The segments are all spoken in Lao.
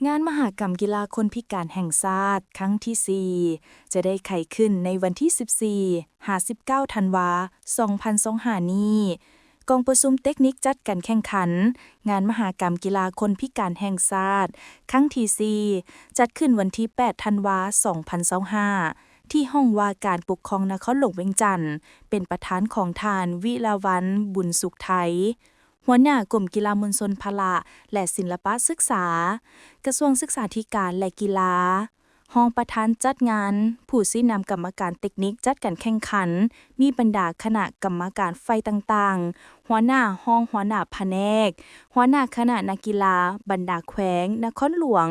ງານມະຫະກຳກິລາຄົນພິການແຫ່ງຊາດຄັ້ງທີສີ່ ຈະໄດ້ໄຂຂຶ້ນໃນວັນທີສິບສີ່ ຫາ ສິບເກົ້າ ທັນວາ ສອງພັນຊາວຫ້ານີ້. ກອງປະຊຸມເຕັກນິກຈັດການແຂ່ງຂັນງານມະຫະກຳກິລາຄົນພິການແຫ່ງຊາດຄັ້ງທີສີ່ ຈັດຂຶ້ນວັນທີແປດ ທັນວາ ສອງພັນຊາວຫ້າ ທີ່ຫ້ອງວ່າການປົກຄອງນະຄອນຫຼວງວຽງຈັນ ເປັນປະທານຂອງທ່ານ ວິລາວັນ ບຸນສຸກໄທ ຫົວໜ້າກົມກິລາມວນຊົນພະລະ ແລະ ສິລະປະສຶກສາ ກະຊວງສຶກສາທິການ ແລະ ກິລາ, ຮອງປະທານຈັດງານ, ຜູ້ຊີ້ນຳກຳມະການເຕັກນິກຈັດການແຂ່ງຂັນ, ມີບັນດາຄະນະກຳມະການຝ່າຍຕ່າງໆ, ຫົວໜ້າ, ຮອງຫົວໜ້າພະແນກ, ຫົວໜ້າຄະນະນັກກິລາ, ບັນດາແຂວງ, ນະຄອນຫຼວງ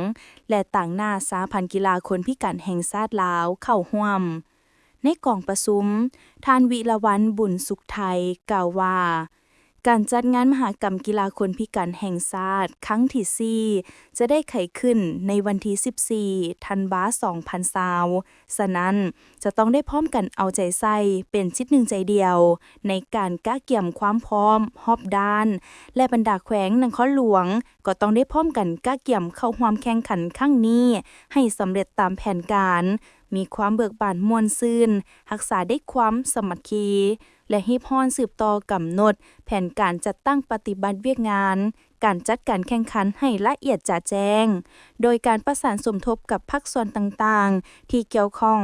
ແລະ ຕາງໜ້າສະຫະພັນກິລາຄົນພິການແຫ່ງຊາດລາວເຂົ້າຮ່ວມ. ໃນກອງປະຊຸມ, ທ່ານ ວິລາວັນ ບຸນສຸກໄທ ກ່າວວ່າ ການຈັດງານມະຫະກຳກິລາຄົນພິການແຫ່ງຊາດຄັ້ງທີສີ່ ຈະໄດ້ໄຂຂຶ້ນໃນວັນທີສິບສີ່ ທັນວາ ສອງພັນຊາວ. ສະນັ້ນ, ຈະຕ້ອງໄດ້ພ້ອມກັນເອົາໃຈໃສ່ເປັນຈິດໜຶ່ງໃຈດຽວ ໃນການກະກຽມຄວາມພ້ອມຮອບດ້ານ ແລະ ບັນດາແຂວງນະຄອນຫຼວງ ກໍຕ້ອງໄດ້ພ້ອມກັນກະກຽມເຂົ້າຮ່ວມແຂ່ງຂັນຄັ້ງນີ້ໃຫ້ສຳເລັດຕາມແຜນການ, ມີຄວາມເບີກບານມ່ວນຊື່ນ, ຮັກສາໄດ້ຄວາມສາມັກຄີ ແລະ ຮີບຮ້ອນສືບຕໍ່ກຳນົດແຜນການຈັດຕັ້ງປະຕິບັດວຽກງານ ການຈັດການແຂ່ງຂັນໃຫ້ລະອຽດຈະແຈ້ງ, ໂດຍການປະສານສົມທົບກັບພາກສ່ວນຕ່າງໆທີ່ກ່ຽວຂ້ອງ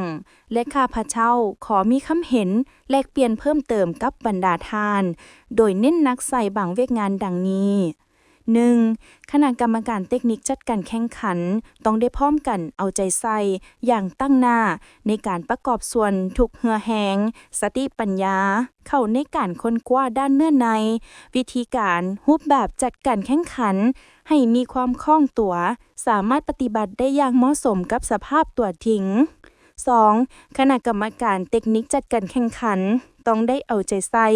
ແລະ ຂ້າພະເຈົ້າຂໍມີຄຳເຫັນແລກປ່ຽນເພີ່ມເຕີມກັບບັນດາທ່ານ, ໂດຍເນັ້ນໜັກໃສ່ບາງວຽກງານດັ່ງນີ້. ໜຶ່ງ, ຄະນະກຳມະການເຕັກນິກຈັດການແຂ່ງຂັນ ຕ້ອງໄດ້ພ້ອມກັນເອົາໃຈໃສ່ຢ່າງຕັ້ງໜ້າ ໃນການປະກອບສ່ວນທຸກເຫື່ອແຮງ, ສະຕິປັນຍາ ເຂົ້າໃນການຄົ້ນຄວ້າດ້ານເນື້ອໃນ, ວິທີການ, ຮູບແບບຈັດການແຂ່ງຂັນ ໃຫ້ມີຄວາມຄ່ອງຕົວ, ສາມາດປະຕິບັດໄດ້ຢ່າງເໝາະສົມກັບສະພາບຕົວຈິງ. ສອງ, ຄະນະກຳມະການເຕັກນິກຈັດການແຂ່ງຂັນ ຕ້ອງໄດ້ເອົາໃຈໃສ່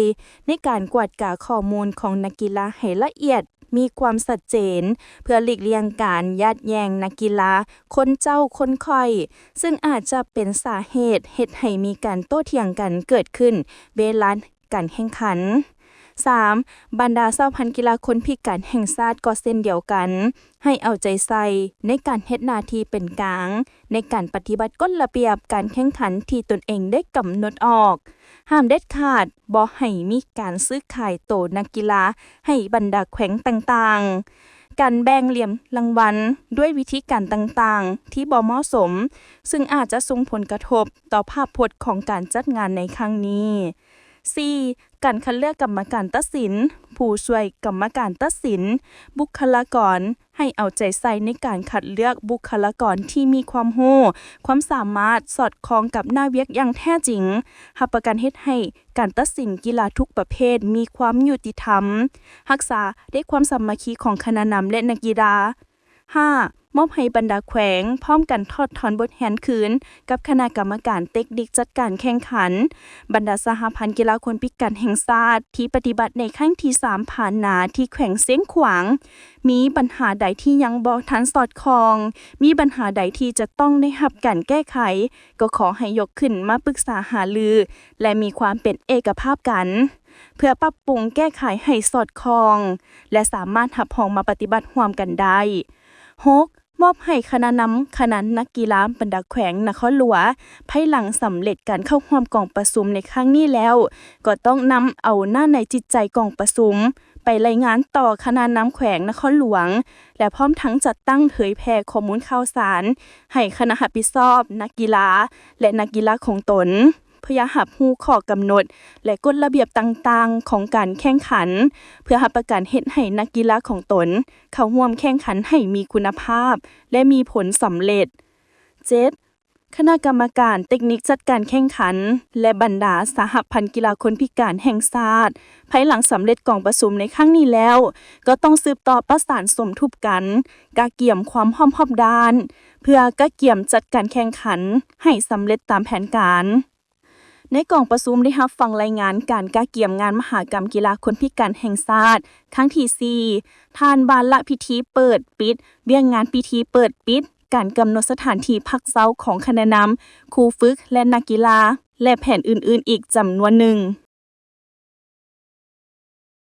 ໃນການກວດກາຂໍ້ມູນຂອງນັກກິລາໃຫ້ລະອຽດ, ມີຄວາມຊັດເຈນ ເພື່ອຫຼີກລ່ຽງການຍາດແຍ່ງນັກກິລາຄົນເຈົ້າຄົນຂ້ອຍ, ເຊິ່ງອາດຈະເປັນສາເຫດເຮັດໃຫ້ມີການໂຕ້ຖຽງກັນເກີດຂຶ້ນເວລາການແຂ່ງຂັນ. ສາມ, ບັນດາສະຫະພັນກິລາຄົນພິການແຫ່ງຊາດກໍເຊັ່ນດຽວກັນ ໃຫ້ເອົາໃຈໃສ່ໃນການເຮັດໜ້າທີ່ເປັນກາງ ໃນການປະຕິບັດກົດລະບຽບການແຂ່ງຂັນທີ່ຕົນເອງໄດ້ກຳນົດອອກ. ຫ້າມເດັດຂາດບໍ່ໃຫ້ມີການຊື້ຂາຍໂຕນັກກິລາໃຫ້ບັນດາແຂວງຕ່າງໆ, ການແບ່ງຫຼຽນລາງວັນດ້ວຍວິທີການຕ່າງໆທີ່ບໍ່ເໝາະສົມ, ເຊິ່ງອາດຈະສົ່ງຜົນກະທົບຕໍ່ພາບພົດຂອງການຈັດງານໃນຄັ້ງນີ້. ສີ່, ການຄັດເລືອກກຳມະການຕັດສິນ, ຜູ້ຊ່ວຍກຳມະການຕັດສິນ, ບຸກຄະລາກອນ, ໃຫ້ເອົາໃຈໃສ່ໃນການຄັດເລືອກບຸກຄະລາກອນທີ່ມີຄວາມຮູ້, ຄວາມສາມາດ, ສອດຄ່ອງກັບໜ້າວຽກຢ່າງແທ້ຈິງ, ຮັບປະກັນເຮັດໃຫ້ການຕັດສິນກິລາທຸກປະເພດມີຄວາມຍຸຕິທຳ, ຮັກສາໄດ້ຄວາມສາມັກຄີຂອງຄະນະນຳ ແລະ ນັກກິລາ. ຫ້າ, ມອບໃຫ້ບັນດາແຂວງພ້ອມກັນຖອດຖອນບົດຮຽນຄືນກັບຄະນະກຳມະການເຕັກນິກຈັດການແຂ່ງຂັນ, ບັນດາສະຫະພັນກິລາຄົນພິການແຫ່ງຊາດທີ່ປະຕິບັດໃນຄັ້ງທີສາມຜ່ານມາທີ່ແຂວງຊຽງຂວາງ, ມີບັນຫາໃດທີ່ຍັງບໍ່ທັນສອດຄ່ອງ, ມີບັນຫາໃດທີ່ຈະຕ້ອງໄດ້ຮັບການແກ້ໄຂ, ກໍຂໍໃຫ້ຍົກຂຶ້ນມາປຶກສາຫາລື ແລະ ມີຄວາມເປັນເອກະພາບກັນ ເພື່ອປັບປຸງແກ້ໄຂໃຫ້ສອດຄ່ອງ ແລະ ສາມາດຮັບຮອງມາປະຕິບັດຮ່ວມກັນໄດ້. ຫົກ, ມອບໃຫ້ຄະນະນຳຄະນະນັກກິລາບັນດາແຂວງນະຄອນຫຼວງ ພາຍຫຼັງສຳເລັດການເຂົ້າຮ່ວມກອງປະຊຸມໃນຄັ້ງນີ້ແລ້ວ, ກໍຕ້ອງນຳເອົາເນື້ອໃນຈິດໃຈກອງປະຊຸມໄປລາຍງານຕໍ່ຄະນະນຳແຂວງນະຄອນຫຼວງ ແລະ ພ້ອມທັງຈັດຕັ້ງເຜີຍແຜ່ຂໍ້ມູນຂ່າວສານໃຫ້ຄະນະຮັບຜິດຊອບນັກກິລາ ແລະ ນັກກິລາຂອງຕົນ ເພື່ອຮັບຮູ້ຂໍ້ກຳນົດ ແລະ ກົດລະບຽບຕ່າງໆຂອງການແຂ່ງຂັນ, ເພື່ອຮັບປະກັນເຮັດໃຫ້ນັກກິລາຂອງຕົນເຂົ້າຮ່ວມແຂ່ງຂັນໃຫ້ມີຄຸນນະພາບ ແລະ ມີຜົນສຳເລັດ. ເຈັດ, ຄະນະກຳມະການເຕັກນິກຈັດການແຂ່ງຂັນ ແລະ ບັນດາສະຫະພັນກິລາຄົນພິການແຫ່ງຊາດ ພາຍຫຼັງສຳເລັດກອງປະຊຸມໃນຄັ້ງນີ້ແລ້ວ, ກໍຕ້ອງສືບຕໍ່ປະສານສົມທົບກັນ, ກະກຽມຄວາມພ້ອມຮອບດ້ານ ເພື່ອກະກຽມຈັດການແຂ່ງຂັນໃຫ້ສຳເລັດຕາມແຜນການ. ໃນກອງປະຊຸມໄດ້ຮັບຟັງລາຍງານການກະກຽມງານມະຫະກຳກິລາຄົນພິການແຫ່ງຊາດ ຄັ້ງທີສີ່ ຜ່ານວາລະພິທີເປີດປິດ, ວຽກງານພິທີເປີດປິດ, ການກຳນົດສະຖານທີ່ພັກເຊົາຂອງຄະນະນຳ, ຄູຝຶກ ແລະ ນັກກິລາ ແລະ ແຜນອື່ນໆອີກຈຳນວນໜຶ່ງ.